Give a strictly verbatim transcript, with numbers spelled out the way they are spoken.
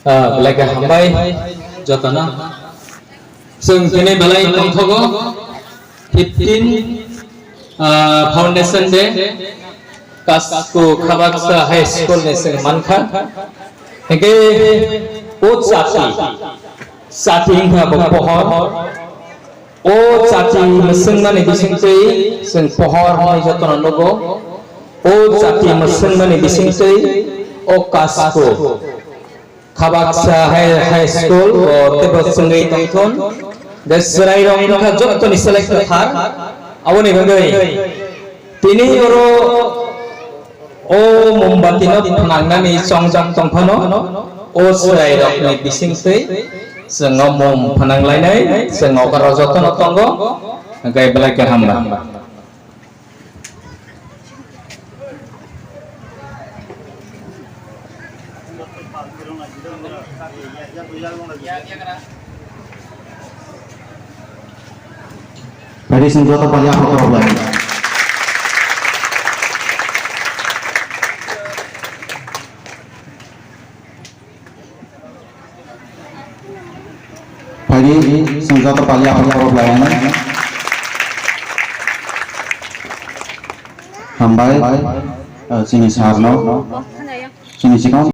Ah, belai khe hambai jotono. Chwng tini belai tongthogo fifteen, ah, Foundation Day, Kasko Khabaksa High School ni chwng mankha. Hingke o chati, chati wngkha bo pohor. O chati mwswngmani bisingtwi chwng pohor hwnwi jotono nugo. O chati mwswngmani bisingtwi o Kasko Khabaksa High, High School o teibo chwngwi tongthun. De chwrairok wngkha jottoni select kwthar. Aboni bagwi tini oro o mombati no phnangnani chongjak tongphano, o chwrairokni bisingtwi chwng o mom phnanglainai, chwng okaro jotono tongo, hwnkhe belai khe hambai. Phaidi chwng joto paliya photo rok lai. Phaidi chwng joto paliya photo rok lai. Hambai, ah, chini sir no. Chini sikon